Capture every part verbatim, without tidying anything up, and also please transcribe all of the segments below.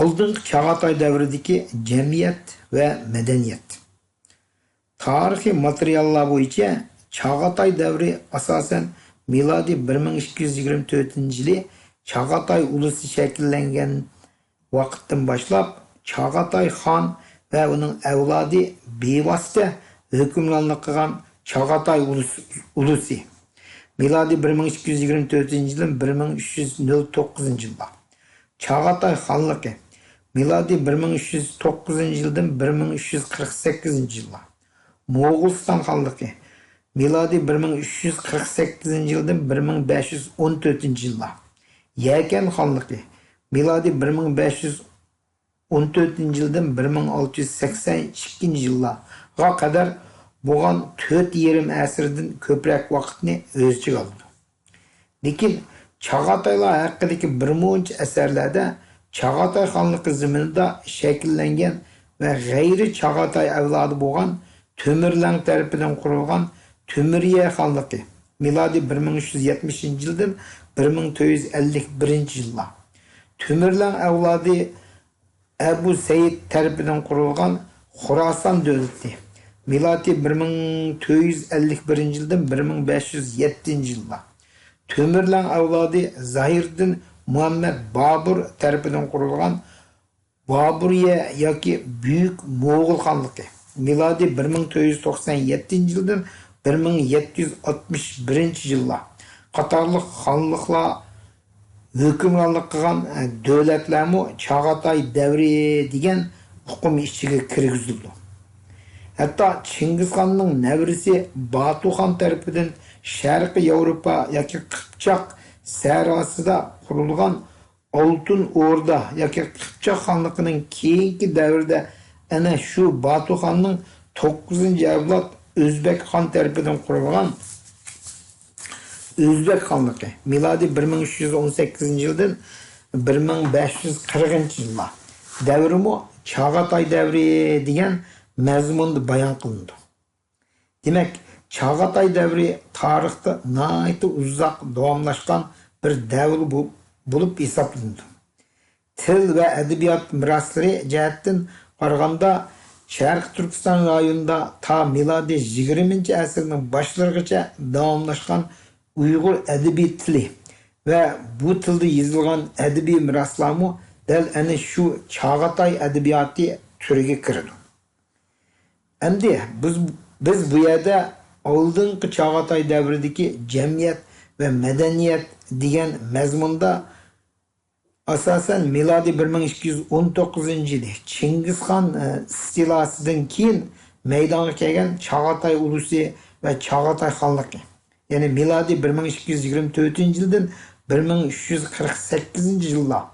ئالدىنقى چاغاتاي دەۋرىدىكى جەمئىيەت ۋە مەدەنىيەت. تارىخىي ماتېرىياللار بويىچە چاغاتاي دەۋرى ئاساسەن مىلادىي بىر مىڭ ئىككى يۈز يىگىرمە تۆتىنچى يىلى چاغاتاي ئۇلۇسى شەكىللەنگەن ۋاقىتتىن باشلاپ، چاغاتاي خان ۋە ئۇنىڭ ئەۋلادى بىۋاسىتە ھۆكۈمرانلىق قىلغان چاغاتاي ئۇلۇس-، ئۇلۇسى، مىلادىي بىر مىڭ ئىككى يۈز يىگىرمە تۆتىنچى يىلدىن بىر مىڭ ئۈچ يۈز نۆل توققۇزىنچى يىللار. چاغاتاي خانلىقى، مىلادىي بىر مىڭ ئۈچ يۈز توققۇزىنچى يىلدىن بىر مىڭ ئۈچ يۈز قىرىق سەككىزىنچى يىللار. موغۇلىستان خانلىقى، مىلادىي بىر مىڭ ئۈچ يۈز قىرىق سەككىزىنچى يىلدىن بىر مىڭ بەش يۈز ئون تۆتىنچى يىللار. يەكەن خانلىقى، مىلادىي بىر مىڭ بەش يۈز ئون تۆتىنچى يىلدىن بىر مىڭ ئالتە يۈز سەكسەن ئىككىنچى يىللارغا قەدەر بولغان تۆت يېرىم ئەسىردىن كۆپرەك ۋاقىتنى ئۆز ئىچىگە ئالىدۇ. لېكىن چاغاتايلار ھەققىدىكى بىر مۇنچە ئەسەرلەردە چاغاتاي خانلىقى زېمىنىدا شەكىللەنگەن ۋە غەيرىي چاغاتاي ئەۋلادى بولغان تۆمۈرلەڭ تەرىپىدىن قۇرۇلغان تۆمۈريە خانلىقى، مىلادىي بىر مىڭ ئۈچ يۈز يەتمىشىنچى يىلدىن بىر مىڭ تۆت يۈز ئەللىك بىرىنچى يىللار، تۆمۈرلەڭ ئەۋلادى ئەبۇ سەئىد تەرىپىدىن قۇرۇلغان خوراسان دۆلىتى، مىلادىي بىر مىڭ تۆت يۈز ئەللىك بىرىنچى يىلدىن بىر مىڭ بەش يۈز يەتتىنچى يىللار. تۆمۈرلەڭ ئەۋلادى زاھىرىدىن مۇھەممەد بابۇر تەرىپىدىن قۇرۇلغان بابۇرىيە ياكى بۈيۈك موغۇل خانلىقى، مىلادىي بىر مىڭ تۆت يۈز توقسان يەتتىنچى يىلدىن بىر مىڭ يەتتە يۈز ئاتمىش بىرىنچى يىللار قاتارلىق خانلىقلار ھۆكۈمرانلىق قىلغان، ئە، دۆلەتلەرمۇ چاغاتاي دەۋرى دېگەن ئۇقۇم ئىچىگە كىرگۈزۈلىدۇ. ھەتتا چىڭگىزخاننىڭ نەۋرىسى باتۇخان تەرىپىدىن شەرقىي ياۋروپا ياكى قىپچاق سەھراسىدا قۇرۇلغان ئالتۇن ئوردا ياكى قىپچاق خانلىقىنىڭ كېيىنكى دەۋرىدە ئەنە شۇ باتۇخاننىڭ توققۇزىنچى ئەۋلاد ئۆزبەك خان تەرىپىدىن قۇرۇلغان ئۆزبەك خانلىقى، مىلادىي بىر مىڭ ئۈچ يۈز ئون سەككىزىنچى يىلدىن بىر مىڭ بەش يۈز قىرىقىنچى يىللار دەۋرىمۇ چاغاتاي دەۋرى دېگەن مەزمۇندا بايان قىلىنىدۇ. دېمەك، چاغاتاي دەۋرى تارىختا ناھايىتى ئۇزاق داۋاملاشقان بىر دەۋر بو-، بولۇپ ھېسابلىنىدۇ. تىل ۋە ئەدەبىيات مىراسلىرى جەھەتتىن قارىغاندا، شەرقىي تۈركىستان رايونىدا تا مىلادىي يىگىرمىنچى ئەسىرنىڭ باشلىرىغىچە داۋاملاشقان ئۇيغۇر ئەدەبىي تىلى ۋە بۇ تىلدا يېزىلغان ئەدەبىي مىراسلارمۇ دەل ئەنە شۇ چاغاتاي ئەدەبىياتى تۈرىگە كىرىدۇ. ئەمدى بىز، بىز بۇ يەردە ئالدىنقى چاغاتاي دەۋرىدىكى جەمئىيەت ۋە مەدەنىيەت دېگەن مەزمۇندا ئاساسەن مىلادىي بىر مىڭ ئىككى يۈز ئون توققۇزىنچى يىلى چىڭگىزخان، ئە، ئىستىلاسىدىن كېيىن مەيدانغا كەلگەن چاغاتاي ئۇلۇسى ۋە چاغاتاي خانلىقى، يەنى مىلادىي بىر مىڭ ئىككى يۈز يىگىرمە تۆتىنچى يىلدىن بىر مىڭ ئۈچ يۈز قىرىق سەككىزىنچى يىللار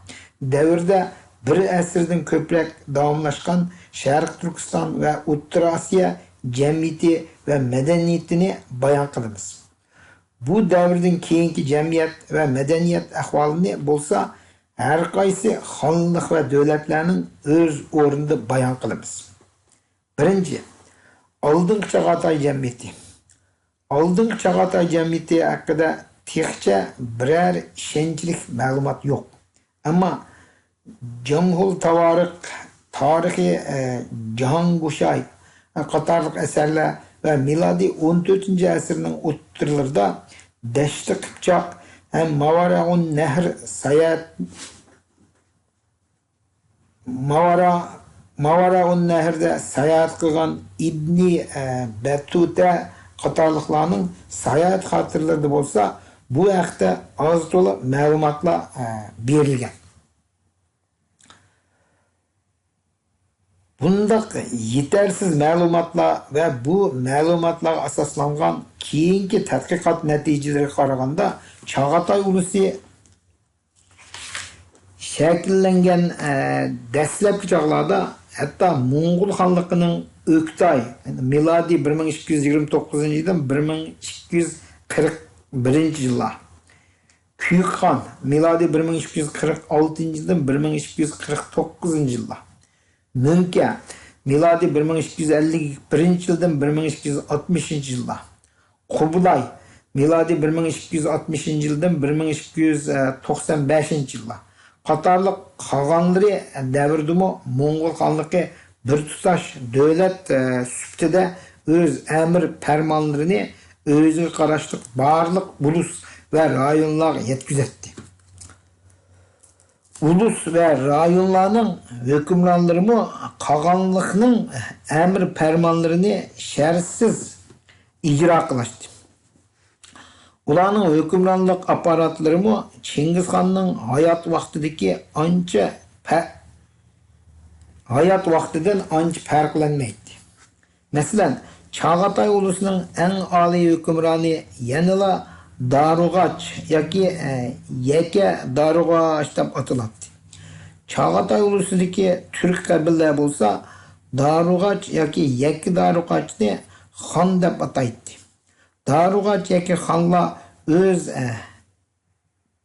دەۋرىدە بىر ئەسىردىن كۆپرەك داۋاملاشقان شەرقىي تۈركىستان ۋە ئوتتۇرا ئاسىيا جەمئىيىتى ۋە مەدەنىيىتىنى بايان قىلىمىز. بۇ دەۋردىن كېيىنكى جەمئىيەت ۋە مەدەنىيەت ئەھۋالىنى بولسا ھەر قايسى خانلىق ۋە دۆلەتلەرنىڭ ئۆز ئورنىدا بايان قىلىمىز. بىرىنچى، ئالدىنقى چاغاتاي جەمئىيىتى. ئالدىنقى چاغاتاي جەمئىيىتى ھەققىدە تېخىچە بىرەر ئىشەنچلىك مەلۇمات يوق. ئەمما جاڭھول تاۋارىخ، تارىخى، ئە، جاھانگۇشاي قاتارلىق ئەسەرلەر ۋە مىلادىي ئون تۆتىنچى ئەسىرنىڭ ئوتتۇرىلىرىدا دەشتى قىپچاق ھەم ماۋارائۇن نەھر ساياھەت، ماۋارا، ماۋارائۇن نەھردە ساياھەت قىلغان ئىبنى، ئە، بەتۇتە قاتارلىقلارنىڭ ساياھەت خاتىرىلىرىدە بولسا بۇ ھەقتە ئاز تولا مەلۇماتلار، ئە، بېرىلگەن. بۇنداق يېتەرسىز مەلۇماتلار ۋە بۇ مەلۇماتلارغا ئاساسلانغان كېيىنكى تەتقىقات نەتىجىلىرىگە قارىغاندا، چاغاتاي ئۇلۇسى شەكىللەنگەن، ئە، دەسلەپكى چاغلاردا ھەتتا موڭغۇل خانلىقىنىڭ ئۆكتاي، مىلادىي بىر مىڭ ئىككى يۈز يىگىرمە توققۇزىنچى يىلدىن بىر مىڭ ئىككى يۈز قىرىق بىرىنچى يىللار، كۈيۈك خان، مىلادىي بىر مىڭ ئىككى يۈز قىرىق ئالتىنچى يىلدىن بىر مىڭ ئىككى يۈز قىرىق توققۇزىنچى يىللار، مۆڭكە، مىلادىي بىر مىڭ ئىككى يۈز ئەللىك بىرىنچى يىلدىن بىر مىڭ ئىككى يۈز ئاتمىشىنچى يىللار، قۇبلاي، مىلادىي بىر مىڭ ئىككى يۈز ئاتمىشىنچى يىلدىن بىر مىڭ ئىككى يۈز توقسان بەشىنچى يىللار، قاتارلىق قاغانلىرى دەۋرىدىمۇ موڭغۇل خانلىقى بىر تۇتاش دۆلەت، ئە، سۈپىتىدە ئۆز ئەمىر پەرمانلىرىنى ئۆزىگە قاراشلىق بارلىق ئۇلۇس ۋە رايونلارغا يەتكۈزەتتى. ئۇلۇس ۋە رايونلارنىڭ ھۆكۈمرانلىرىمۇ قاغانلىقنىڭ ئەمىر پەرمانلىرىنى شەرتسىز ئىجرا قىلاتتى. ئۇلارنىڭ ھۆكۈمرانلىق ئاپپاراتلىرىمۇ چىڭگىزخاننىڭ ھايات ۋاقتىدىكى ئانچە پە-، ھايات ۋاقتىدىن ئانچە پەرقلەنمەيتتى. مەسىلەن، چاغاتاي ئۇلۇسىنىڭ ئەڭ ئالىي ھۆكۈمرانى يەنىلا دارۇغاچ ياكى، ئە، يەكە دارۇغاچ دەپ ئاتىلاتتى. چاغاتاي ئۇلۇسىدىكى تۈرك قەبىلىلەر بولسا دارۇغاچ ياكى يەككە دارۇغاچنى خان دەپ ئاتايتتى. دارۇغاچ ياكى خانلار ئۆز، ئە،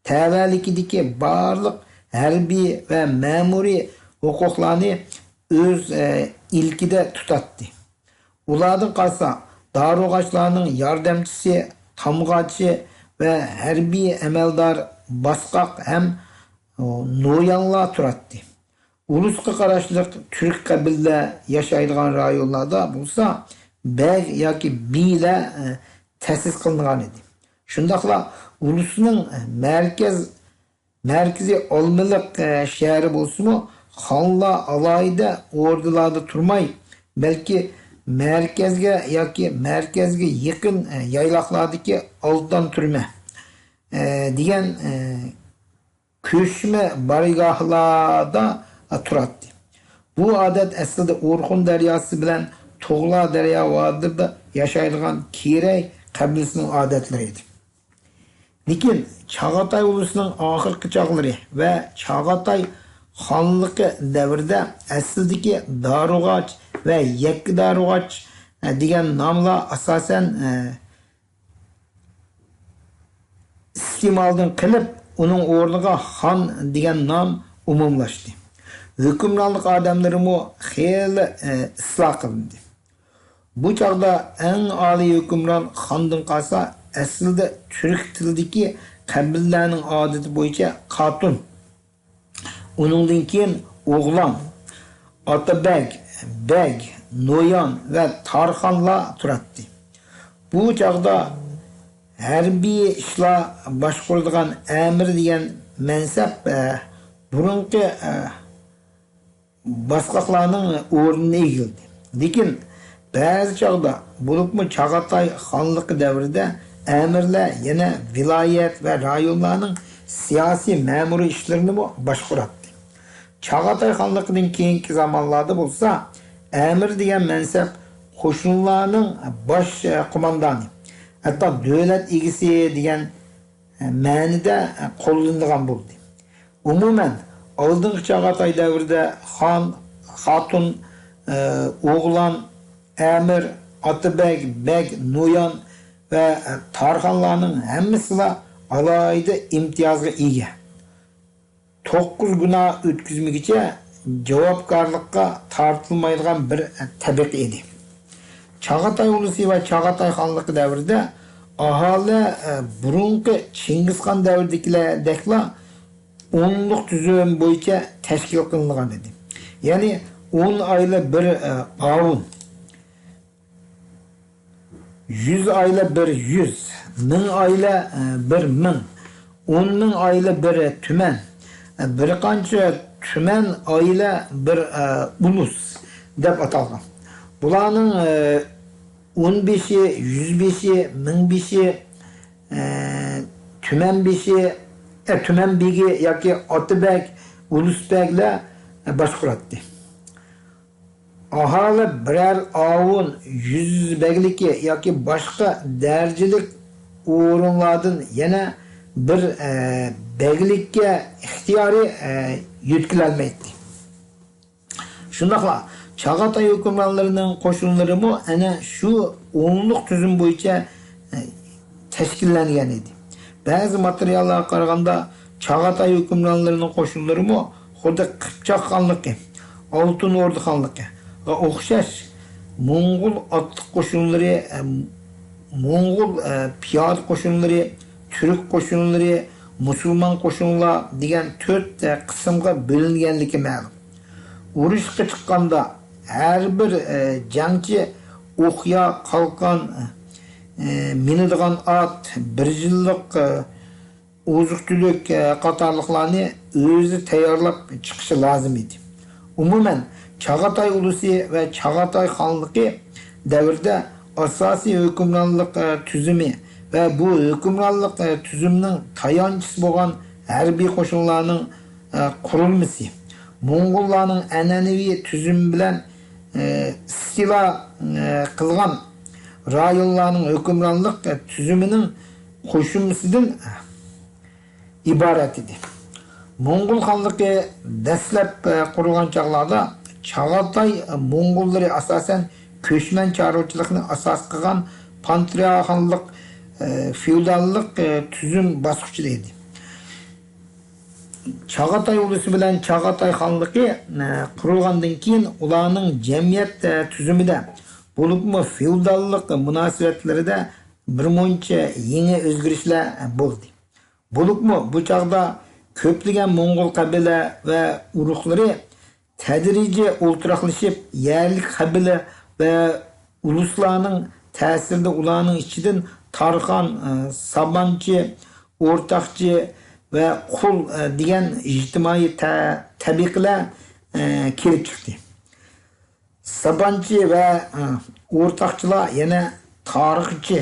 تەۋەلىكىدىكى بارلىق ھەربىي ۋە مەمۇرىي ھوقۇقلارنى ئۆز، ئە، ئىلكىدە تۇتاتتى. ئۇلاردىن قالسا، دارۇغاچلارنىڭ ياردەمچىسى، تامغاچى ۋە ھەربىي ئەمەلدار، باسقاق ھەم، ئۇ، نويانلار تۇراتتى. ئۇلۇسقا قاراشلىق تۈرك قەبىلىلەر ياشايدىغان رايونلاردا بولسا بەگ ياكى بىيلەر، ئە، تەسىس قىلىنغان ئىدى. شۇنداقلا ئۇلۇسنىڭ مەركەز، مەركىزى ئالمىلىق، ئە، شەھىرى بولسىمۇ، خانلار ئالاھىدە ئوردىلاردا تۇرماي، بەلكى مەركەزگە ياكى مەركەزگە يېقىن، ئە، يايلاقلاردىكى ئالتان تۈرمە، ئە، دېگەن، ئە، كۆچمە بارگاھلاردا تۇراتتى. بۇ ئادەت ئەسلىدە ئورخۇن دەرياسى بىلەن تۇغلا دەريا ۋادىدا ياشايدىغان كىرەي قەبىلىسىنىڭ ئادەتلىرى ئىدى. لېكىن چاغاتاي ئۇلۇسىنىڭ ئاخىرقى چاغلىرى ۋە چاغاتاي خانلىقى دەۋرىدە ئەسلىدىكى دارۇغاچ ۋە يەككە دارۇغاچ، ئە، دېگەن ناملار ئاساسەن، ئە، ئىستېمالدىن قېلىپ، ئۇنىڭ ئورنىغا خان دېگەن نام ئومۇملاشتى. ھۆكۈمرانلىق ئادەملىرىمۇ خېلى، ئە، ئىسلاھ قىلىندى. بۇ چاغدا ئەڭ ئالىي ھۆكۈمران خاندىن قالسا، ئەسلىدە تۈرك تىلىدىكى قەبىلىلەرنىڭ ئادىتى بويىچە قاتۇن، ئۇنىڭدىن كېيىن ئوغلان، ئاتابەگ، بەگ، نويان ۋە تارخانلار تۇراتتى. بۇ چاغدا ھەربىي ئىشلار باشقۇرىدىغان ئەمىر دېگەن مەنسەپ، ئە، بۇرۇنقى، ئە، باسقاقلارنىڭ ئورنىنى ئىگىلىدى. لېكىن بەزى چاغدا، بولۇپمۇ چاغاتاي خانلىقى دەۋرىدە ئەمىرلەر يەنە ۋىلايەت ۋە رايونلارنىڭ سىياسىي مەمۇرىي ئىشلىرىنىمۇ باشقۇراتتى. چاغاتاي خانلىقىدىن كېيىنكى زامانلاردا بولسا، ئەمىر دېگەن مەنسەپ قوشۇنلارنىڭ باش قوماندانى، ھەتتا دۆلەت ئىگىسى دېگەن مەنىدە قوللىنىدىغان بولدى. ئومۇمەن، ئالدىنقى چاغاتاي دەۋرىدە خان، خاتۇن، ئوغلان، ئەمىر، ئاتىبەگ، بەگ، نويان ۋە تارخانلارنىڭ ھەممىسىلا ئالاھىدە ئىمتىيازغا ئىگە. توققۇز گۇناھ ئۆتكۈزمىگۈچە جاۋابكارلىققا تارتىلمايدىغان بىر تەبىقە ئىدى. چاغاتاي ئۇلۇسى ۋە چاغاتاي خانلىقى دەۋرىدە ئاھالە، ئە، بۇرۇنقى چىڭگىزخان دەۋرىدىكىلەردەكلا ئونلۇق تۈزۈم بويىچە تەشكىل قىلىنغان ئىدى. يەنى ئون ئائىلە بىر، ئە، ئاۋۇن، يۈز ئائىلە بىر يۈز، مىڭ ئائىلە، ئە، بىر مىڭ، ئون مىڭ ئائىلە بىر تۈمەن، ئە، بىر قانچە تۈمەن ئائىلە بىر، ئە، ئۇلۇس دەپ ئاتالغان. بۇلارنىڭ، ئە، ئون بېشى، يۈز بېشى، مىڭ بېشى، ئە، تۈمەن بېشى، ئە، تۈمەن بېگى ياكى ئاتىبەگ، ئۇلۇسبەگلەر، ئە، باشقۇراتتى. ئاھالە بىرەر ئاۋۇن، يۈز بەگلىكى ياكى باشقا دەرىجىلىك ئورۇنلاردىن يەنە بىر، ئە، بەگلىككە ئىختىيارىي، ئە، يۆتكىلەلمەيتتى. شۇنداقلا چاغاتاي ھۆكۈمرانلىرىنىڭ قوشۇنلىرىمۇ ئەنە شۇ ئونلۇق تۈزۈم بويىچە، ئە، تەشكىللەنگەن ئىدى. بەزى ماتېرىياللارغا قارىغاندا، چاغاتاي ھۆكۈمرانلىرىنىڭ قوشۇنلىرىمۇ خۇددى قىپچاق خانلىقى، ئالتۇن ئوردا خانلىقىغا ئوخشاش موڭغۇل ئاتلىق قوشۇنلىرى، ئە، موڭغۇل، ئە، پىيادە قوشۇنلىرى، تۈرك قوشۇنلىرى، مۇسۇلمان قوشۇنلار دېگەن تۆت قىسىمغا بۆلۈنگەنلىكى مەلۇم. ئۇرۇشقا چىققاندا ھەر بىر، ئە، جەڭچى ئوقيا، قالقان، ئە، مىنىدىغان ئات، بىر يىللىق، ئە، ئوزۇق-تۈلۈك، ئە، قاتارلىقلارنى ئۆزى تەييارلاپ چىقىشى لازىم ئىدى. ئومۇمەن، چاغاتاي ئۇلۇسى ۋە چاغاتاي خانلىقى دەۋرىدە ئاساسىي ھۆكۈمرانلىق، ئە، تۈزۈمى ۋە بۇ ھۆكۈمرانلىق، ئە، تۈزۈمنىڭ تايانچىسى بولغان ھەربىي قوشۇنلارنىڭ، ئە، قۇرۇلمىسى، موڭغۇللارنىڭ ئەنئەنىۋى تۈزۈمى بىلەن، ئە، ئىستىلا، ئە، قىلغان رايونلارنىڭ ھۆكۈمرانلىق، ئە، تۈزۈمىنىڭ قوشۇمىسىدىن ئىبارەت ئىدى. موڭغۇل خانلىقى دەسلەپ، ئە، قۇرۇلغان چاغلاردا چاغاتاي موڭغۇللىرى ئاساسەن كۆچمەن چارۋىچىلىقنى ئاساس قىلغان پانترىئارخانلىق، ئە، فېئوداللىق، ئە، تۈزۈم باسقۇچىدا ئىدى. چاغاتاي ئۇلۇسى بىلەن چاغاتاي خانلىقى، ئە، قۇرۇلغاندىن كېيىن ئۇلارنىڭ جەمئىيەت، ئە، تۈزۈمىدە، بولۇپمۇ فېئوداللىق مۇناسىۋەتلىرىدە بىرمۇنچە يېڭى ئۆزگىرىشلەر بولدى. بولۇپمۇ بۇ چاغدا كۆپلىگەن موڭغۇل قەبىلە ۋە ئۇرۇقلىرى تەدرىجىي ئولتۇراقلىشىپ، يەرلىك قەبىلە ۋە ئۇلۇسلارنىڭ تەسىرىدە ئۇلارنىڭ ئىچىدىن تارخان، ئە، سابانچى، ئورتاقچى ۋە قۇل، ئە، دېگەن ئىجتىمائىي تە-، تەبىقىلەر، ئە، كېلىپ چىقتى. سابانچى ۋە، ئە، ئورتاقچىلار يەنە تارىخچى،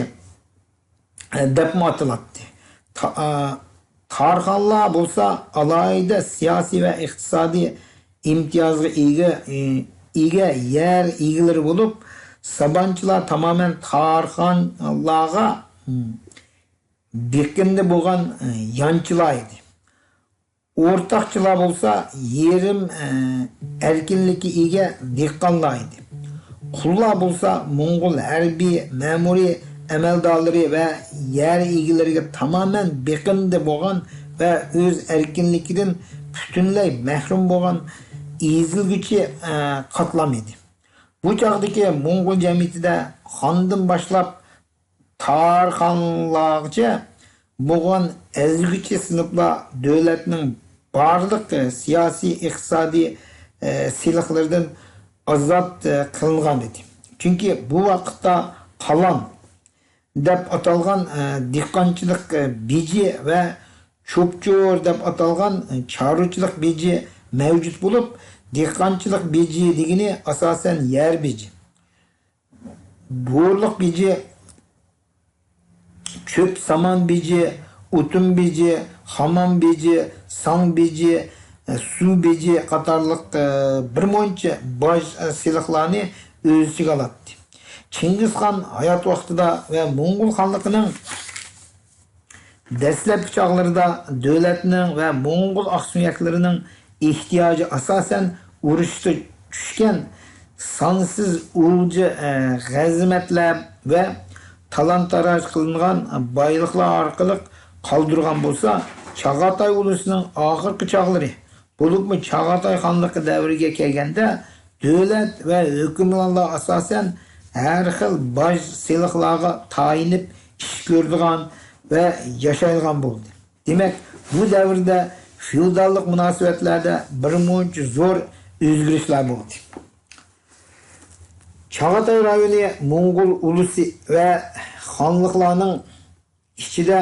ئە، دەپمۇ ئاتىلاتتى. تا-، ئە، تارخانلار بولسا ئالاھىدە سىياسىي ۋە ئىقتىسادىي ئىمتىيازغا ئىگە، ئى، ئىگە يەر ئىگىلىرى بولۇپ، سابانچىلار تامامەن تارخانلارغا، م، بېقىندى بولغان، ئى، يانچىلار ئىدى. ئورتاقچىلار بولسا يېرىم، ئى، ئەركىنلىككە ئىگە دېھقانلار ئىدى. قۇللار بولسا موڭغۇل ھەربىي مەمۇرىي ئەمەلدارلىرى ۋە يەر ئىگىلىرىگە تامامەن بېقىندى بولغان ۋە ئۆز ئەركىنلىكىدىن پۈتۈنلەي مەھرۇم بولغان ئېزىلگۈچى، ئە، قاتلام ئىدى. بۇ چاغدىكى موڭغۇل جەمئىيىتىدە خاندىن باشلاپ تارخانلارغىچە بولغان ئەزگۈچى سىنىپلار دۆلەتنىڭ بارلىق، ئە، سىياسىي، ئىقتىسادىي، ئە، سېلىقلىرىدىن ئازاد، ئە، قىلىنغان ئىدى. چۈنكى بۇ ۋاقىتتا تالان دەپ ئاتالغان، ئە، دېھقانچىلىق، ئە، بېجى ۋە چوپچور دەپ ئاتالغان، ئە، چارۋىچىلىق بېجى مەۋجۇت بولۇپ، دېھقانچىلىق بېجى دېگىنى ئاساسەن يەر بېجى، بورلۇق بېجى، چۆپ سامان بېجى، ئوتۇن بېجى، خامام بېجى، ساڭ بېجى، ئە، سۇ بېجى قاتارلىق، ئە، بىر مۇنچە باج، ئە، سېلىقلارنى ئۆز ئىچىگە ئالاتتى. چىڭگىزخان ھايات ۋاقتىدا ۋە موڭغۇل خانلىقىنىڭ دەسلەپكى چاغلىرىدا دۆلەتنىڭ ۋە موڭغۇل ئاقسۆڭەكلىرىنىڭ ئېھتىياجى ئاساسەن ئۇرۇشتا چۈشكەن سانسىز ئولجا، ئە، غەزىمەتلەر ۋە تالان-تاراج قىلىنغان بايلىقلار ئارقىلىق قالدۇرغان بولسا، چاغاتاي ئۇلۇسىنىڭ ئاخىرقى چاغلىرى، بولۇپمۇ چاغاتاي خانلىقى دەۋرىگە كەلگەندە، دۆلەت ۋە ھۆكۈمرانلار ئاساسەن ھەر خىل باج سېلىقلارغا تايىنىپ ئىش كۆرىدىغان ۋە ياشايدىغان بولدى. دېمەك، بۇ دەۋردە فېئوداللىق مۇناسىۋەتلەردە بىرمۇنچە زور ئۆزگىرىشلەر بولدى. چاغاتاي رايونى موڭغۇل ئۇلۇسى ۋە خانلىقلارنىڭ ئىچىدە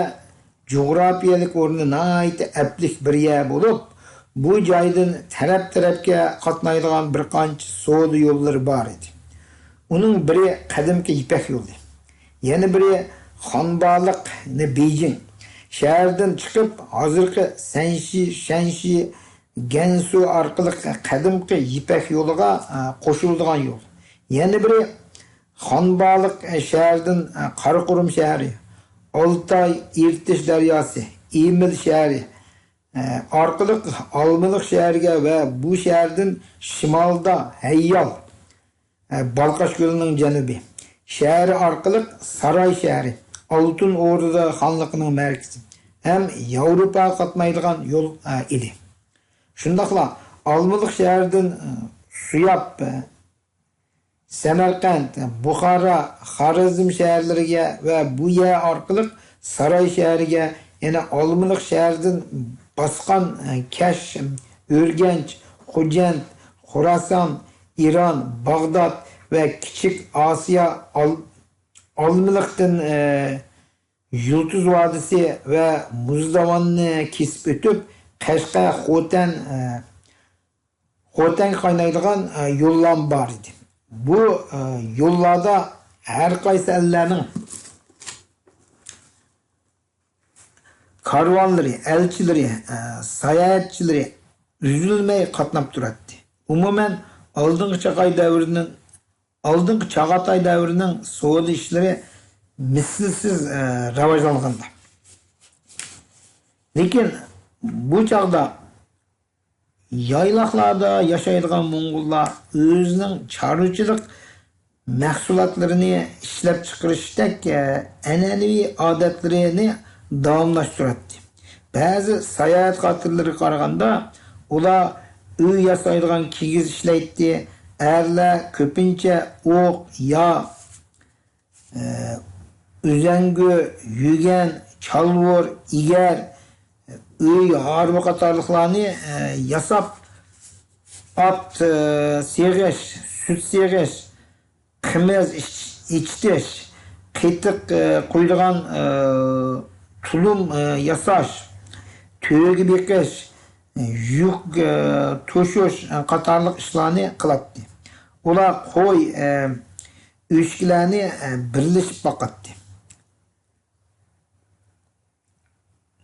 جۇغراپىيەلىك ئورنى ناھايىتى ئەپلىك بىر يەر بولۇپ، بۇ جايدىن تەرەپ-تەرەپكە قاتنايدىغان بىر قانچە سودا يوللىرى بار ئىدى. ئۇنىڭ بىرى قەدىمكى يىپەك يولى. يەنە بىرى خانبالىق، يەنى بېيجىڭ شەھىرىدىن چىقىپ، ھازىرقى سەنشى، شەنشى، گەنسۇ ئارقىلىق قەدىمكى يىپەك يولىغا، ئە، قوشۇلىدىغان يول. يەنە بىرى خانبالىق شەھىرىدىن، ئە، قاراقۇرۇم شەھىرى، ئالتاي، ئىرتىش دەرياسى، ئىمىل شەھىرى، ئە، ئارقىلىق ئالمىلىق شەھىرىگە ۋە بۇ شەھەردىن شىمالدا ھەييال، ئە، بالقاش كۆلىنىڭ جەنۇبى شەھىرى ئارقىلىق ساراي شەھىرى، ئالتۇن ئوردا خانلىقىنىڭ مەركىزى ھەم ياۋروپاغا قاتنايدىغان يول، ئە، ئىدى. شۇنداقلا ئالمىلىق شەھىرىدىن، ئە، سۇياپ، ئە، سەمەرقەنت، بۇخارا، خارەزم شەھەرلىرىگە ۋە بۇ يەر ئارقىلىق ساراي شەھىرىگە يەنە ئالمىلىق شەھىرىدىن باسقان، ئە، كەش، ئۆرگەنچ، خوجەنت، خوراسان، ئىران، باغداد ۋە كىچىك ئاسىيا ئال-، ئالمىلىقتىن، ئە، يۇلتۇز ۋادىسى ۋە مۇزداۋاننى كېسىپ ئۆتۈپ، قەشقەر، خوتەن، ئە، خوتەنگە قاينايدىغان، ئە، يوللارمۇ بار ئىدى. بۇ، ئە، يوللاردا ھەر قايسى ئەللەرنىڭ كارۋانلىرى، ئەلچىلىرى، ئە، ساياھەتچىلىرى ئۈزۈلمەي قاتناپ تۇراتتى. ئومۇمەن، ئالدىنقى چاغاي دەۋرىنىڭ، ئالدىنقى چاغاتاي دەۋرىنىڭ سودا ئىشلىرى مىسلىسىز، ئە، راۋاجلانغانىدى. لېكىن بۇ چاغدا يايلاقلاردا ياشايدىغان موڭغۇللار ئۆزىنىڭ چارۋىچىلىق مەھسۇلاتلىرىنى ئىشلەپچىقىرىشتەك، ئە، ئەنئەنىۋى ئادەتلىرىنى داۋاملاشتۇراتتى. بەزى ساياھەت خاتىرىلىرىگە قارىغاندا، ئۇلار ئۆي ياسايدىغان كىگىز ئىشلەيتتى، ئەرلەر كۆپىنچە ئوق، يا، ئە، ئۈزەڭگۈ، يۈگەن، چالۋۇر، ئېگەر، ئۆي ھارۋا قاتارلىقلارنى، ئە، ياساپ، ئات، ئە، سېغىش، سۈت سېغىش، قىمىز ئىچ-، ئىچىتىش، قېتىق، ئە، قۇيىدىغان، ئە، تۇلۇم، ئە، ياساش، تۆگە بېقىش، ئە، يۈك، ئە، توشۇش، ئە، قاتارلىق ئىشلارنى قىلاتتى. ئۇلار قوي، ئە، ئۆچكىلەرنى، ئە، بىرلىشىپ باقاتتى.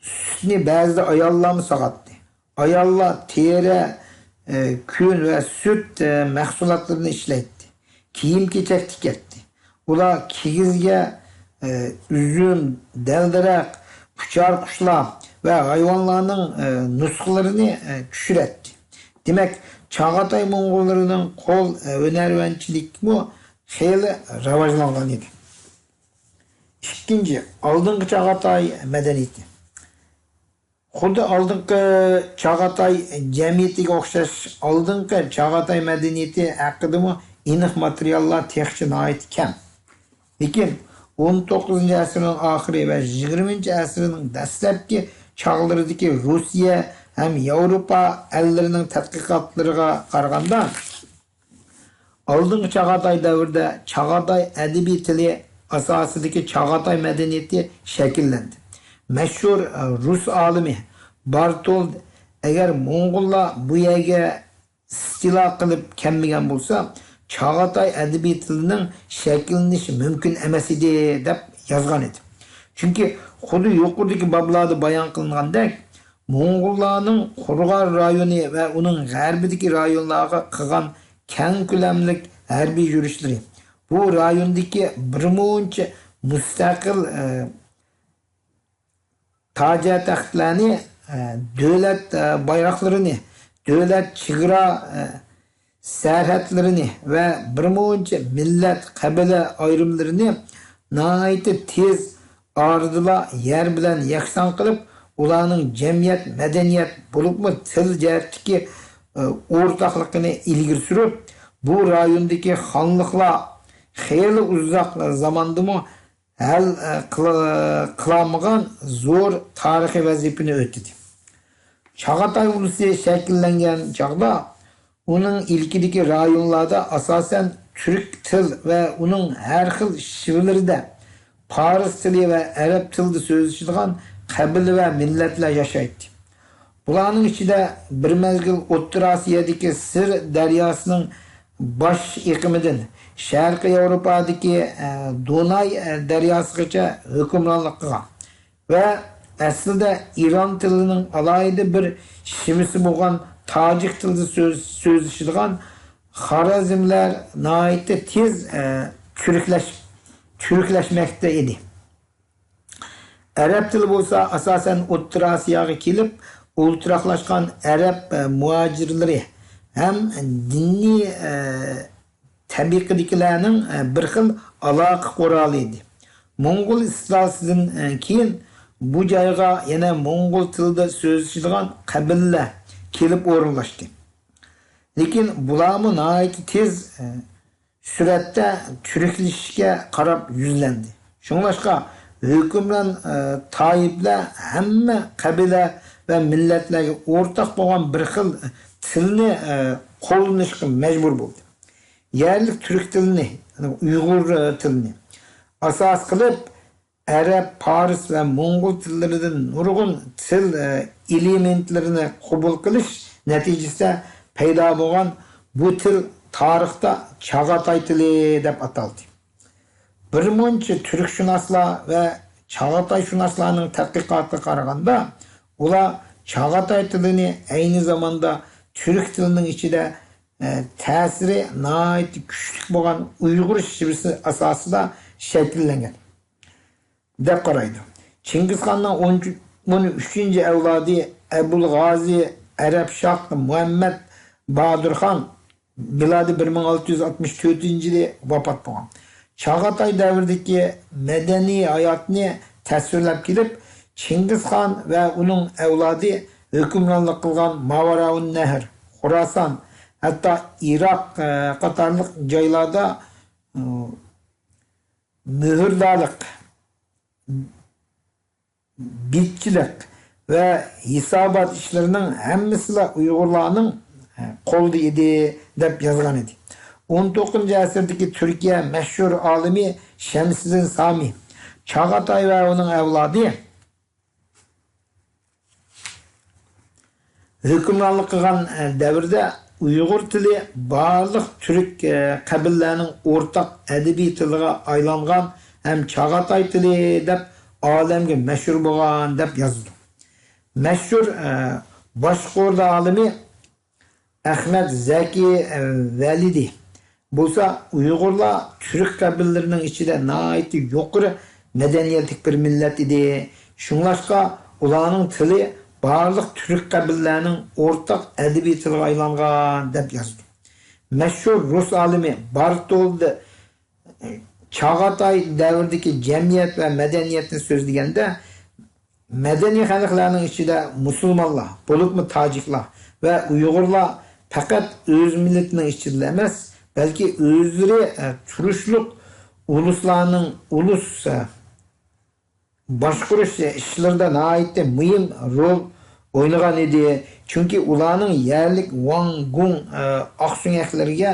سۈتنى بەزىدە ئاياللارمۇ ساغاتتى. ئاياللار تېرە، ئە، كۈن ۋە سۈت، ئە، مەھسۇلاتلىرىنى ئىشلەيتتى. كىيىم-كېچەك تىكەتتى. ئۇلار كىگىزگە، ئە، ئۈزۈم، دەل-دەرەخ، ئۇچار قۇشلار ۋە ھايۋانلارنىڭ، ئە، نۇسخىلىرىنى، ئە، چۈشۈرەتتى. دېمەك، چاغاتاي موڭغۇللىرىنىڭ قول، ئە، ھۈنەرۋەنچىلىكىمۇ خېلى راۋاجلانغان ئىدى. ئىككىنچى، ئالدىنقى چاغاتاي مەدەنىيىتى. خۇددى ئالدىنقى چاغاتاي جەمئىيىتىگە ئوخشاش، ئالدىنقى چاغاتاي مەدەنىيىتى ھەققىدىمۇ ئېنىق ماتېرىياللار تېخىچە ناھايىتى كەم. لېكىن ئون توققۇزىنچى ئەسىرنىڭ ئاخىرى ۋە يىگىرمىنچى ئەسىرنىڭ دەسلەپكى چاغلىرىدىكى روسىيە ھەم ياۋروپا ئەللىرىنىڭ تەتقىقاتلىرىغا قارىغاندا، ئالدىنقى چاغاتاي دەۋرىدە چاغاتاي ئەدەبىي تىلى ئاساسىدىكى چاغاتاي مەدەنىيىتى شەكىللەندى. مەشھۇر، ئە، رۇس ئالىمى بارتولد، ئەگەر موڭغۇللار بۇ يەرگە ئىستىلا قىلىپ كەلمىگەن بولسا، چاغاتاي ئەدەبىي تىلىنىڭ شەكىللىنىشى مۇمكىن ئەمەس ئىدى، دەپ يازغان ئىدى. چۈنكى خۇددى يۇقىرىدىكى بابلاردا بايان قىلىنغاندەك، موڭغۇللارنىڭ قۇرغان رايونى ۋە ئۇنىڭ غەربىدىكى رايونلارغا قىلغان كەڭ كۆلەملىك ھەربىي يۈرۈشلىرى بۇ رايوندىكى بىر مۇنچە مۇستەقىل، ئە، تاجە تەختلەرنى، ئە، دۆلەت، ئە، بايراقلىرىنى، دۆلەت چېگرا، ئە، سەرھەدلىرىنى ۋە بىر مۇنچە مىللەت، قەبىلە ئايرىملىرىنى ناھايىتى تېز ئارىدىلا يەر بىلەن يەكسان قىلىپ، ئۇلارنىڭ جەمئىيەت، مەدەنىيەت، بولۇپمۇ تىل جەھەتتىكى، ئە، ئورتاقلىقىنى ئىلگىرى سۈرۈپ، بۇ رايوندىكى خانلىقلار خېلى ئۇزاق زاماندىمۇ ھەل، ئە، قىل-، قىلالمىغان زور تارىخىي ۋەزىپىنى ئۆتىدى. چاغاتاي ئۇلۇسى شەكىللەنگەن چاغدا ئۇنىڭ ئىلكىدىكى رايونلاردا ئاساسەن تۈرك تىل ۋە ئۇنىڭ ھەر خىل شىۋىلىرىدە پارس تىلى ۋە ئەرەب تىلىدا سۆزلىشىدىغان قەبىلە ۋە مىللەتلەر ياشايتتى. بۇلارنىڭ ئىچىدە بىر مەزگىل ئوتتۇرا ئاسىيادىكى سىر دەرياسىنىڭ باش ئېقىمىدىن شەرقىي ياۋروپادىكى، ئە، دوناي، ئە، دەرياسىغىچە ھۆكۈمرانلىق قىلغان ۋە ئەسلىدە ئىران تىلىنىڭ ئالاھىدە بىر شىۋىسى بولغان تاجىك تىلىدا سۆز-، سۆزلىشىدىغان خارەزملەر ناھايىتى تېز، ئە، تۈركلەش-، تۈركلەشمەكتە ئىدى. ئەرەب تىلى بولسا ئاساسەن ئوتتۇرا ئاسىياغا كېلىپ ئولتۇراقلاشقان ئەرەب، ئە، مۇھاجىرلىرى ھەم دىنىي، ئە، تەبىقىدىكىلەرنىڭ، ئە، بىر خىل ئالاقە قورالى ئىدى. موڭغۇل ئىستىلاسىدىن، ئە، كېيىن بۇ جايغا يەنە موڭغۇل تىلىدا سۆزلىشىدىغان قەبىلىلەر كېلىپ ئورۇنلاشتى. لېكىن بۇلارمۇ ناھايىتى تېز، ئە، سۈرئەتتە تۈركلىشىشكە قاراپ يۈزلەندى. شۇڭلاشقا ھۆكۈمران، ئە، تائىپىلەر ھەممە قەبىلە ۋە مىللەتلەرگە ئورتاق بولغان بىر خىل تىلنى، ئە، قوللىنىشقا مەجبۇر بولدى. يەرلىك تۈرك تىلىنى، يەنى ئۇيغۇر، ئە، تىلىنى ئاساس قىلىپ، ئەرەب، پارس ۋە موڭغۇل تىللىرىدىن نۇرغۇن تىل، ئە، ئېلېمېنتلىرىنى قوبۇل قىلىش نەتىجىسىدە پەيدا بولغان بۇ تىل تارىختا چاغاتاي تىلى دەپ ئاتالدى. بىرمۇنچە تۈركشۇناسلار ۋە چاغاتايشۇناسلارنىڭ تەتقىقاتىغا قارىغاندا، ئۇلار چاغاتاي تىلىنى ئەينى زاماندا تۈرك تىلىنىڭ ئىچىدە، ئە، تەسىرى ناھايىتى كۈچلۈك بولغان ئۇيغۇر شىۋىسى ئاساسىدا شەكىللەنگەن دەپ قارايدۇ. چىڭگىزخاننىڭ ئون، ئون ئۈچىنچى ئەۋلادى ئەبۇلغازى ئەرەبشاھ مۇھەممەد بادۇرخان مىلادىي بىر مىڭ ئالتە يۈز ئاتمىش تۆتىنچى يىلى ۋاپات بولغان. چاغاتاي دەۋرىدىكى مەدەنىي ھاياتنى تەسۋىرلەپ كېلىپ، چىڭگىزخان ۋە ئۇنىڭ ئەۋلادى ھۆكۈمرانلىق قىلغان ماۋاراۋۇن نەھر، خوراسان، ھەتتا ئىراق، ئە، قاتارلىق جايلاردا، ئە، مۆھۈردارلىق، بىتچىلىك ۋە ھېسابات ئىشلىرىنىڭ ھەممىسىلا ئۇيغۇرلارنىڭ قولىدا ئىدى، دەپ يازغان ئىدى. ئون توققۇزىنچى ئەسىردىكى تۈركىيە مەشھۇر ئالىمى شەمسىدىن سامى چاغاتاي ۋە ئۇنىڭ ئەۋلادى ھۆكۈمرانلىق قىلغان، ئە، دەۋردە ئۇيغۇر تىلى بارلىق تۈرك، ئە، قەبىلىلەرنىڭ ئورتاق ئەدەبىي تىلىغا ئايلانغان ھەم چاغاتاي تىلى دەپ ئالەمگە مەشھۇر بولغان، دەپ يازىدۇ. مەشھۇر، ئە، باشقۇردا ئالىمى ئەخمەت زەكى، ئە، ۋەلىدى بولسا ئۇيغۇرلار تۈرك قەبىلىلىرىنىڭ ئىچىدە ناھايىتى يۇقىرى مەدەنىيەتلىك بىر مىللەت ئىدى. شۇڭلاشقا ئۇلارنىڭ تىلى بارلىق تۈرك قەبىلىلەرنىڭ ئورتاق ئەدەبىي تىلىغا ئايلانغان، دەپ يازىدۇ. مەشھۇر رۇس ئالىمى بارتولد چاغاتاي دەۋرىدىكى جەمئىيەت ۋە مەدەنىيەتنى سۆزلىگەندە، مەدەنىي خەلقلەرنىڭ ئىچىدە مۇسۇلمانلار، بولۇپمۇ تاجىكلار ۋە ئۇيغۇرلار پەقەت ئۆز مىللىتىنىڭ ئىچىدىلا ئەمەس، بەلكى ئۆزلىرى، ئە، تۇرۇشلۇق ئۇلۇسلارنىڭ ئۇلۇس، ئە، باشقۇرۇش ئىشلىرىدا ناھايىتى مۇھىم رول ئوينىغان ئىدى. چۈنكى ئۇلارنىڭ يەرلىك ۋاڭ، گۇڭ، ئە، ئاقسۆڭەكلىرىگە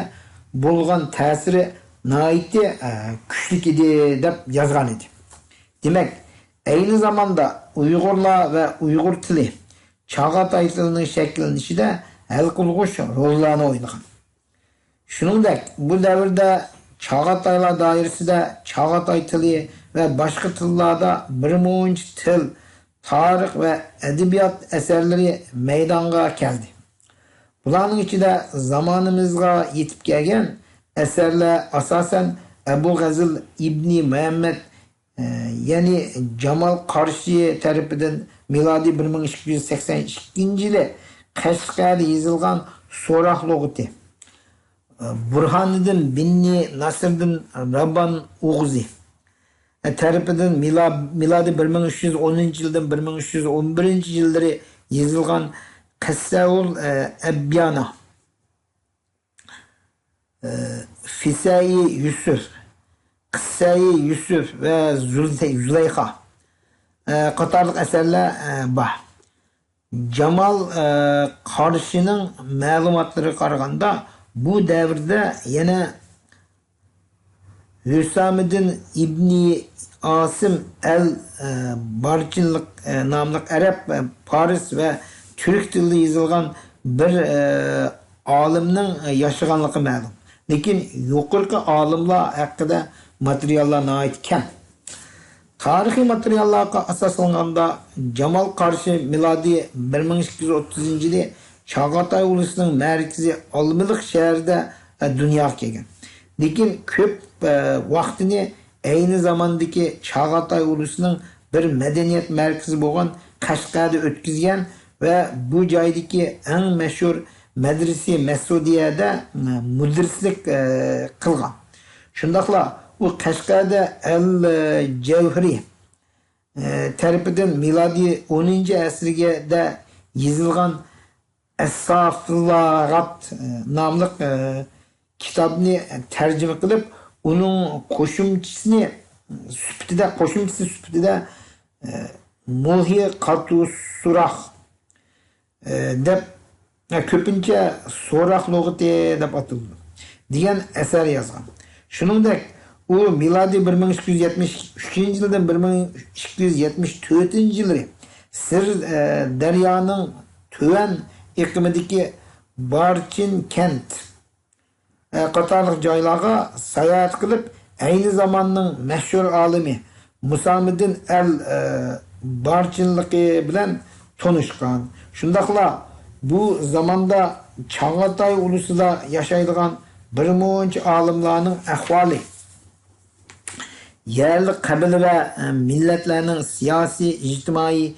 بولغان تەسىرى ناھايىتى، ئە، كۈچلۈك ئىدى، دەپ يازغان ئىدى. دېمەك، ئەينى زاماندا ئۇيغۇرلار ۋە ئۇيغۇر تىلى چاغاتاي تىلىنىڭ شەكىللىنىشىدە ھەل قىلغۇچ روللارنى ئوينىغان. شۇنىڭدەك، بۇ دەۋردە چاغاتايلار دائىرىسىدە چاغاتاي تىلى ۋە باشقا تىللاردا بىرمۇنچە تىل، تارىخ ۋە ئەدەبىيات ئەسەرلىرى مەيدانغا كەلدى. بۇلارنىڭ ئىچىدە زامانىمىزغا يېتىپ كەلگەن ئەسەرلەر ئاساسەن ئەبۇ غەزىل ئىبنى مۇھەممەد، ئە، يەنى جامال قارشى تەرىپىدىن مىلادىي بىر مىڭ ئىككى يۈز سەكسەن ئىككىنچى يىلى قەشقەردە يېزىلغان سوراق لۇغىتى، ئە، بۇرھانىدىن بىننى ناسىردىن رابان ئوغۇزى، ئە، تەرىپىدىن مىلا-، مىلادىي بىر مىڭ ئۈچ يۈز ئونىنچى يىلدىن بىر مىڭ ئۈچ يۈز ئون بىرىنچى يىللىرى يېزىلغان قەسسەئۇل، ئە، ئەبيانا، ئە، فىسەئى يۈسۈف، قىسسەئى يۈسۈف ۋە زۇلتەي-، زۇلەيخا، ئە، قاتارلىق ئەسەرلەر، ئە، بار. جامال، ئە، قارشىنىڭ مەلۇماتلىرىغا قارىغاندا، بۇ دەۋردە يەنە ھۈسامىدىن ئىبنى ئاسىم ئەل، ئە، بارچىنلىق، ئە، ناملىق ئەرەب، ئە، پارس ۋە تۈرك تىلىدا يېزىلغان بىر، ئە، ئالىمنىڭ ياشىغانلىقى مەلۇم. لېكىن يۇقىرىقى ئالىملار ھەققىدە ماتېرىياللار ناھايىتى كەم. تارىخىي ماتېرىياللارغا ئاساسلانغاندا، جامال قارشى مىلادىي بىر مىڭ ئىككى يۈز ئوتتۇزىنچى يىلى چاغاتاي ئۇلۇسىنىڭ مەركىزى ئالمىلىق شەھىرىدە، ئە، دۇنياغا كەلگەن. لېكىن كۆپ، ئە، ۋاقتىنى ئەينى زاماندىكى چاغاتاي ئۇلۇسىنىڭ بىر مەدەنىيەت مەركىزى بولغان قەشقەردە ئۆتكۈزگەن ۋە بۇ جايدىكى ئەڭ مەشھۇر مەدرىسە مەسۇدىيەدە، ئە، مۇدىرسلىك، ئە، قىلغان. شۇنداقلا ئۇ قەشقەردە ئەل، ئە، جەۋھىرى، ئە، تەرىپىدىن مىلادىي ئونىنچى ئەسىرگىدە يېزىلغان ئەسسافىلاغات، ئە، ناملىق، ئە، كىتابنى تەرجىمە قىلىپ، ئۇنىڭ قوشۇمچىسىنى سۈپىتىدە، قوشۇمچىسى سۈپىتىدە، ئە، مۇلھى قاتۇسۇراخ، ئە، دەپ، ئە، كۆپىنچە سوراخ لۇغىتى دەپ ئاتىلىدۇ، دېگەن ئەسەر يازغان. شۇنىڭدەك، ئۇ مىلادىي بىر مىڭ ئىككى يۈز يەتمىش ئۈچىنچى يىلدىن بىر مىڭ ئىككى يۈز يەتمىش تۆتىنچى يىللىرى سىر، ئە، دەريانىڭ تۆۋەن ئېقىمىدىكى بارچىن كەنت، ئە، قاتارلىق جايلارغا ساياھەت قىلىپ، ئەينى زاماننىڭ مەشھۇر ئالىمى مۇسامىدىن ئەل، ئە، بارچىنلىقى بىلەن تونۇشقان. شۇنداقلا بۇ زاماندا چاغاتاي ئۇلۇسىدا ياشايدىغان بىر مۇنچە ئالىملارنىڭ ئەھۋالى، يەرلىك قەبىلە ۋە، ئە، مىللەتلەرنىڭ سىياسىي، ئىجتىمائىي،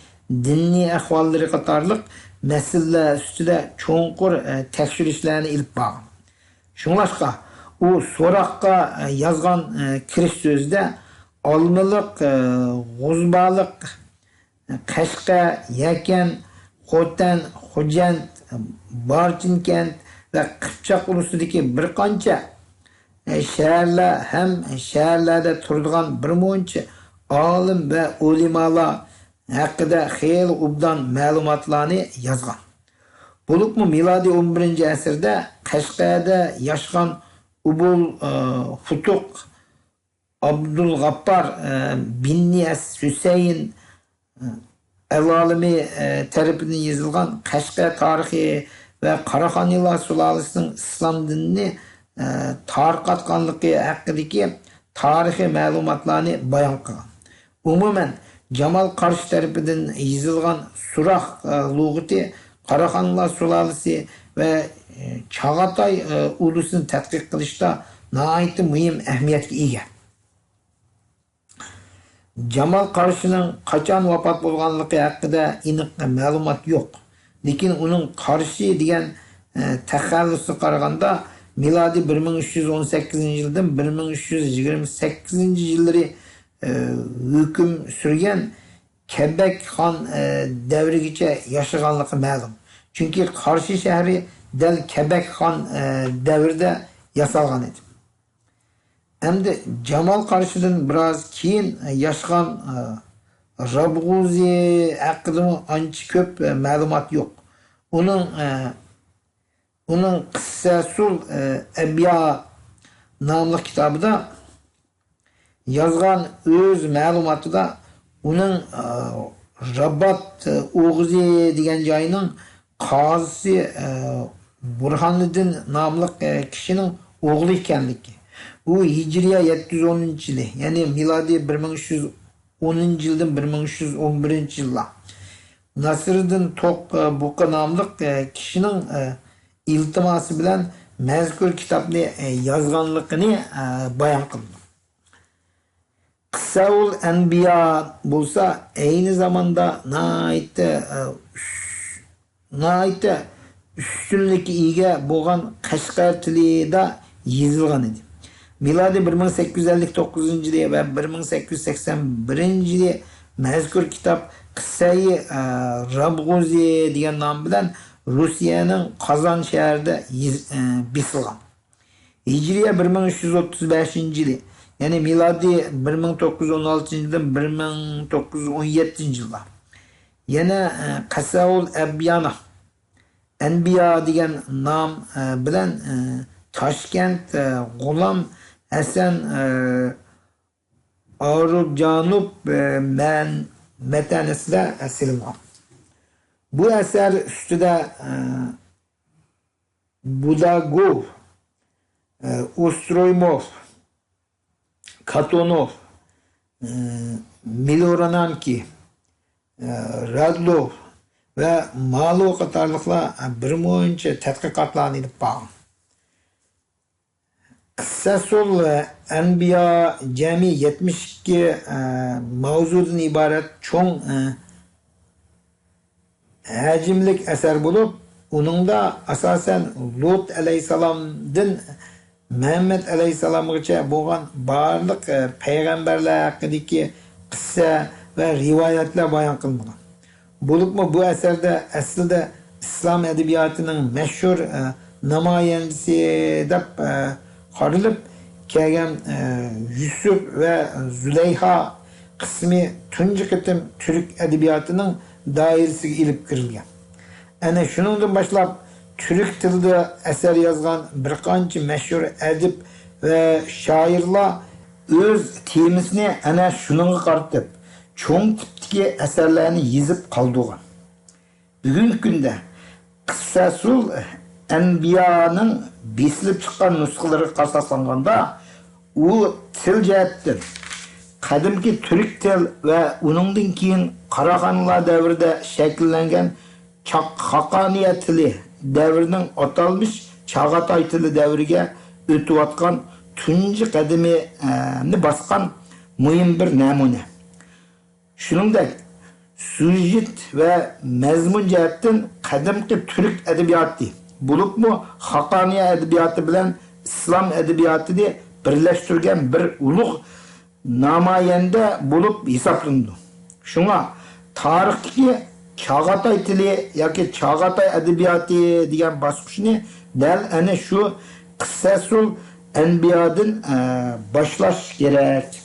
دىنىي ئەھۋاللىرى قاتارلىق مەسىلىلەر ئۈستىدە چوڭقۇر، ئە، تەكشۈرۈشلەرنى ئېلىپ بارغان. شۇڭلاشقا، ئۇ سوراققا، ئە، يازغان، ئە، كىرىش سۆزىدە ئالمىلىق، ئە، غۇزبالىق، قەشقەر، يەكەن، خوتەن، خوجەنت، بارچىنكەنت ۋە قىپچاق ئۇلۇسىدىكى بىر قانچە شەھەرلەر ھەم شەھەرلەردە تۇرىدىغان بىر مۇنچە ئالىم ۋە ئۆلىمالار ھەققىدە خېلى ئوبدان مەلۇماتلارنى يازغان. بولۇپمۇ مىلادىي ئون بىرىنچى ئەسىردە قەشقەردە ياشىغان ئۇبۇل، ئە، فۇتۇق، ئابدۇلغاپپار، ئە، بىننى ئەس ھۈسەيىن، ئە، ئەل ئالىمى، ئە، تەرىپىدىن يېزىلغان قەشقەر تارىخى ۋە قاراخانىيلار سۇلالىسىنىڭ ئىسلام دىنىنى، ئە، تارقاتقانلىقى ھەققىدىكى تارىخىي مەلۇماتلارنى بايان قىلغان. ئومۇمەن، جامال قارشى تەرىپىدىن يېزىلغان سۇراخ، ئە، لۇغىتى قاراخانىيلار سۇلالىسى ۋە، ئە، چاغاتاي، ئە، ئۇلۇسىنى تەتقىق قىلىشتا ناھايىتى مۇھىم ئەھمىيەتكە ئىگە. جامال قارشىنىڭ قاچان ۋاپات بولغانلىقى ھەققىدە ئېنىق مەلۇمات يوق. لېكىن ئۇنىڭ قارشى دېگەن، ئە، تەخەللۇسىغا قارىغاندا، مىلادىي بىر مىڭ ئۈچ يۈز ئون سەككىزىنچى يىلدىن بىر مىڭ ئۈچ يۈز يىگىرمە سەككىزىنچى يىللىرى، ئە، ھۆكۈم سۈرگەن كەبەك خان، ئە، دەۋرىگىچە ياشىغانلىقى مەلۇم. چۈنكى قارشى شەھىرى دەل كەبەك خان، ئە، دەۋرىدە ياسالغان ئىدى. ئەمدى جامال قارشىدىن بىراز كېيىن ياشىغان، ئە، رابغۇزى ھەققىدىمۇ ئانچە كۆپ، ئە، مەلۇمات يوق. ئۇنىڭ، ئە، ئۇنىڭ قىسسەسۇل، ئە، ئەبيا ناملىق كىتابىدا يازغان ئۆز مەلۇماتىدا ئۇنىڭ، ئە، رابات، ئە، ئوغۇزى دېگەن جاينىڭ قازىسى، ئە، بۇرھانىدىن ناملىق، ئە، كىشىنىڭ ئوغلى ئىكەنلىكى، ئۇ ھىجرىيە يەتتە يۈز ئونىنچى يىلى، يەنى مىلادىي بىر مىڭ ئۈچ يۈز ئونىنچى يىلدىن بىر مىڭ ئۈچ يۈز ئون بىرىنچى يىللار، ناسىرىدىن توق، ئە، بۇقا ناملىق، ئە، كىشىنىڭ، ئە، ئىلتىماسى بىلەن مەزكۇر كىتابنى، ئە، يازغانلىقىنى، ئە، بايان قىلىدۇ. قىسسەئۇل ئەنبىيا بولسا ئەينى زاماندا ناھايىتى، ئە، ئۈس-، ناھايىتى ئۈستۈنلۈككە ئىگە بولغان قەشقەر تىلىدا يېزىلغان ئىدى. مىلادىي بىر مىڭ سەككىز يۈز ئەللىك توققۇزىنچى يىلى ۋە بىر مىڭ سەككىز يۈز سەكسەن بىرىنچى يىلى مەزكۇر كىتاب قىسسەئى، ئە، رابغۇزى دېگەن نام بىلەن روسىيەنىڭ قازان شەھىرىدە يېز-، ئە، بېسىلغان. ھىجرىيە بىر مىڭ ئۈچ يۈز ئوتتۇز بەشىنچى يىلى، يەنى مىلادىي بىر مىڭ توققۇز يۈز ئون ئالتىنچى يىلدىن بىر مىڭ توققۇز يۈز ئون يەتتىنچى يىللار. يەنە، ئە، قەسەئۇل ئەبيانە، ئەنبىيا دېگەن نام، ئە، بىلەن، ئە، تاشكەنت، ئە، غۇلام ھەسەن، ئە، ئاروبجانوف، ئە، مەن-، مەتەنىسىدە سېلىنغان. بۇ ئەسەر ئۈستىدە، ئە، بۇداگوف، ئە، ئۇسترويموف، كاتونوف، ئە، مىلورانانكى، ئە، رادلوف ۋە مالو قاتارلىقلار، ئە، بىر مۇنچە تەتقىقاتلارنى ئېلىپ بارغان. قىسسەسۇل ئەنبىيا جەمئىي يەتمىش ئىككى، ئە، ماۋزۇدىن ئىبارەت چوڭ، ئە، ھەجىملىك ئەسەر بولۇپ، ئۇنىڭدا ئاساسەن لۇت ئەلەيھىسسالامدىن مۇھەممەد ئەلەيھىسسالامغىچە بولغان بارلىق، ئە، پەيغەمبەرلەر ھەققىدىكى قىسسە ۋە رىۋايەتلەر بايان قىلىنغان. بولۇپمۇ بۇ ئەسەردە ئەسلىدە ئىسلام ئەدەبىياتىنىڭ مەشھۇر، ئە، نامايەندىسى دەپ، ئە، قارىلىپ، كەلگەن، ئە، يۈسۈپ ۋە زۇلەيھا قىسمى تۇنجى قېتىم تۈرك ئەدەبىياتىنىڭ دائىرىسىگە ئېلىپ كىرىلگەن. ئەنە شۇنىڭدىن باشلاپ تۈرك تىلىدا ئەسەر يازغان بىر قانچە مەشھۇر ئەدىب ۋە شائىرلار ئۆز تېمىسىنى ئەنە شۇنىڭغا قارىتىپ، چوڭ تىپتىكى ئەسەرلەرنى يېزىپ قالدۇرغان. بۈگۈنكى كۈندە قىسسەسۇل ئەنبىيانىڭ بېسىلىپ چىققان نۇسخىلىرىغا قارىساقلانغاندا، ئۇ تىل جەھەتتىن قەدىمكى تۈرك تىل ۋە ئۇنىڭدىن كېيىن قاراخانلار دەۋرىدە شەكىللەنگەن چاق-، خاقانىيە تىلى دەۋرىنىڭ ئاتالمىش چاغاتاي تىلى دەۋرىگە ئۆتۈۋاتقان تۇنجى قەدىمىنى باسقان مۇھىم بىر نەمۇنە. شۇنىڭدەك، سۇژىت ۋە مەزمۇن جەھەتتىن قەدىمكى تۈرك ئەدەبىياتى، بولۇپمۇ خاقانىيە ئەدەبىياتى بىلەن ئىسلام ئەدەبىياتىنى بىرلەشتۈرگەن بىر ئۇلۇغ نامايەندە بولۇپ ھېسابلىنىدۇ. شۇڭا تارىختىكى چاغاتاي تىلى ياكى چاغاتاي ئەدەبىياتى دېگەن باسقۇچنى دەل ئەنە شۇ قىسسەسۇل ئەنبىيادىن، ئە، باشلاش كېرەك.